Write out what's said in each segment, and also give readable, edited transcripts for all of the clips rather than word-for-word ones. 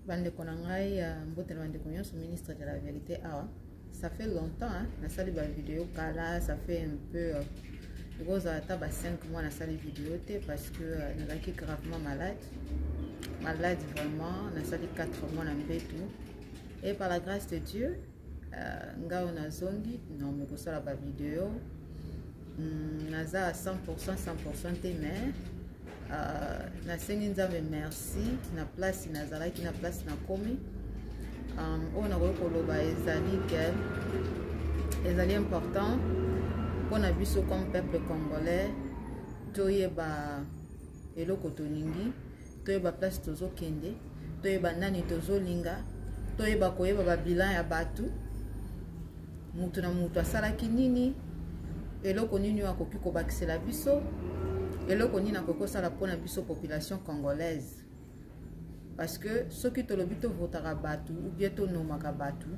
Bandeko na ngai, mbote na bandeko nyonso. Ministre de la vérité awa. Ça fait longtemps, hein, nasali bavideo kala, ça fait un peu, ekozala ata ba 5 mois nasali video te, parce que nazalaki gravement malade, malade vraiment. Nasali 4 mois na mbetu et par la grâce de Dieu, ngai oyo nazongi nomi kosala bavideo. Naza à 100 100 te, mais nasengi Nzambe merci na place nazalaki, na place nakomi. Oyo nakoki koloba ezali ke ezali important mpona biso comme peuple congolais toyeba eloko tolingi, toyeba place tozokende, toyeba nani tozolinga, toyeba koyeba babilan ya bato, mutu na mutu asalaki nini, eloko nini oyo akoki kobakisela biso, eloko nini akoki kosala mpona biso population congolaise. Parce que soki tolobi tovotaka bato ou bien tonomaka bato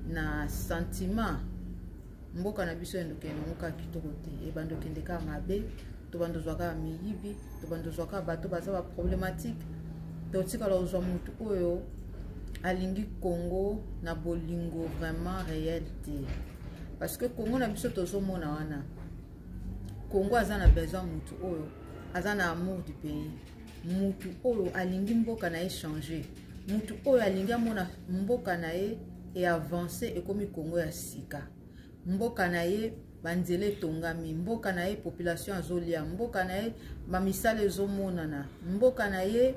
na sentiment, mboka na biso endokende yango kaka kitoko te, ebanda okende kaka mabe. Tobanda ozwa kaka miyibi, tobanda ozwa kaka bato baza baproblématique. Totikala ozwa motu oyo alingi Congo na bolingo vraiment réel te, parce que Congo na biso tozomona wana, Congo aza na besoin motu oyo aza na amour du pays, mutu oyo alingi mboka na ye changer, mutu oyo alingi amona mboka na ye eavance, ekomi Congo ya sika, mboka na ye banzela etongami, mboka na ye population azolia, mboka na ye bamisala ezomonana, mboka na ye,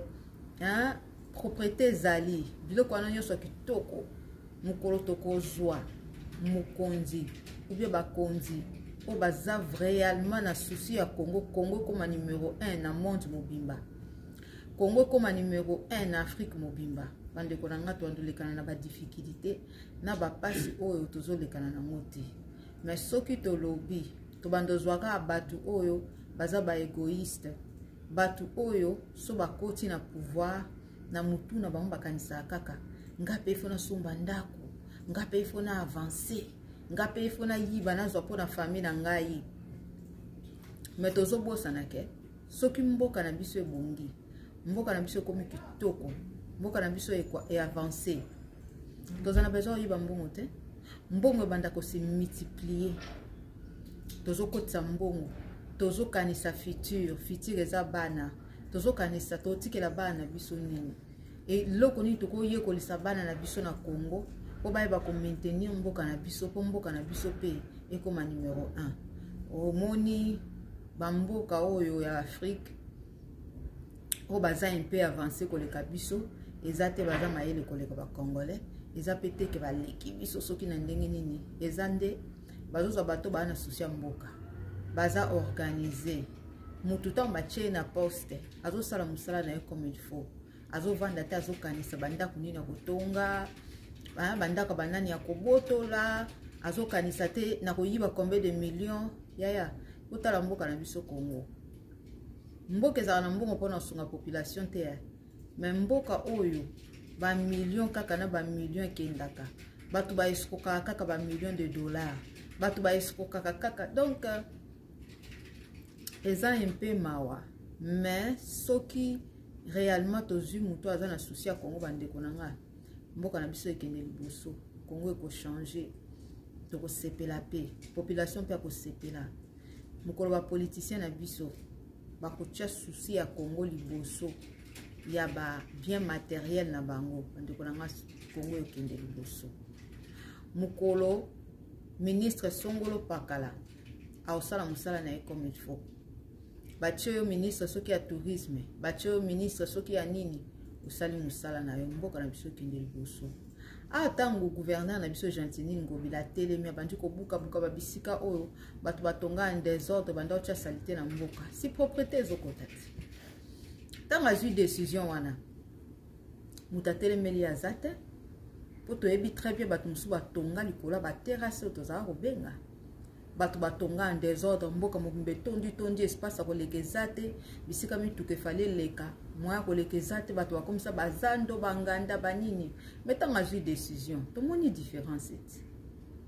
hein, propriété ezali, biloko wana nyonso ya kitoko. Mokolo tokozwa mokonzi ou bien bakonzi oyo baza réellement na souci ya Congo, Congo ekóma numéro 1 na monde mobimba, Congo ekóma numéro 1 na Afrique mobimba. Bandeko na nga, toandolekana na badifficulté na bapasi oyo tozolekana nango te. Mais soki tolobi tobanda ozwaka bato oyo baza baégoïste, bato oyo so bakoti na pouvoir, na mutu na bango bakanisaka kaka nga mpe ifo nasomba ndako, nga mpe ifo na avance, nga mpe ifo nayiba, nazwa mpo na famille na ngai. Me tozobosana ke soki mboka na biso ebongi, mboka na biso ekomi kitoko, mboka na biso eavance, toza na besoin oyiba mbongo te. Mbongo ebanda kose multiplier, tozokotisa mbongo, tozokanisa futur. Futur eza bana. Tozokanisa totikela bana na biso nini, eloko nini tokoyekolisa bana na biso na Congo mpo bayeba komaintenir mboka na biso, mpo mboka na biso mpe ekóma numero 1. Omoni bamboka oyo ya Afrique oyo baza un peu avancé koleka biso, eza te baza mayele koleka bacongolais, eza mpe te ke baleki biso soki na ndenge nini. Eza nde bazozwa bato baa na souci ya mboka, baza organisé. Motu ntango batie na poste, azosala mosala na ye comme il faut, azovanda te, azokanisa bandako nini ya kotonga, bandako banani ya kobotola, azokanisa te na koyiba combien de millions. Yaya, kotala mboka na biso Congo, mboka ezalaka na mbongo mpona kosunga population te, me mboka oyo bamillion kaka na bamillion ekendaka, bato baescroquaka kaka bamillion de dollars, bato baescroquaka kaka. Donc eza mpe mawa. Mais soki réellement tozwi moto aza na souci ya Congo, bandeko na nga, mboka na biso ekende liboso, Congo ekochange, tokosepela mpe population mpe akosepela. Mokolo bapoliticien na biso bakotia souci ya Congo liboso ya babien matériel na bango, bandeko na nga, Congo ekende liboso. Mokolo ministre songolo pakala aosala mosala na ye comme il faut, batie yo ministre soki ya tourisme, batie yo ministre soki ya nini, osali mosala na yo, mboka na biso ekende liboso. Awa ntango gouverneur na biso Gentiny Ngobila atelemi, abandi kobukabuka babisika oyo bato batonga en désordre, banda otya saleté na mboka, si propreté ezokota te. Ntango azwi décision wana, moto atelemeli ye aza te, mpo toyebi très bien bato mosusu batonga likolo ya baterrasse oyo tozala kobenga bato batonga en désordre. Mboka mobimba etondi tondi, espace ya koleka eza te, bisika mituka efali eleka, moya koleka eza te, bato bakomisa bazando, banganda, banini. Me ntango azwi décision, tomoni différence ete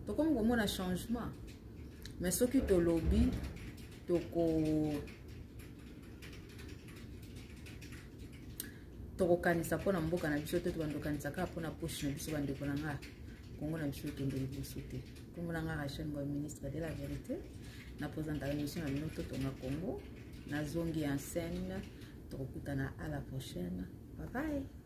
tokomi komona changement. Mais soki tolobi toko Tokokanisa mpo na mboka na biso te, tobandokanisa kaka mpo na poche na biso. Bandeko na nga, Kongo na biso ekende liboso te. Nkombo na nga Rachel Ngoy, ministre de la vérité. Na présentaka émission na bino Totonga Congo. Nazongi en scène, tokokutana à la prochaine. Bye bye.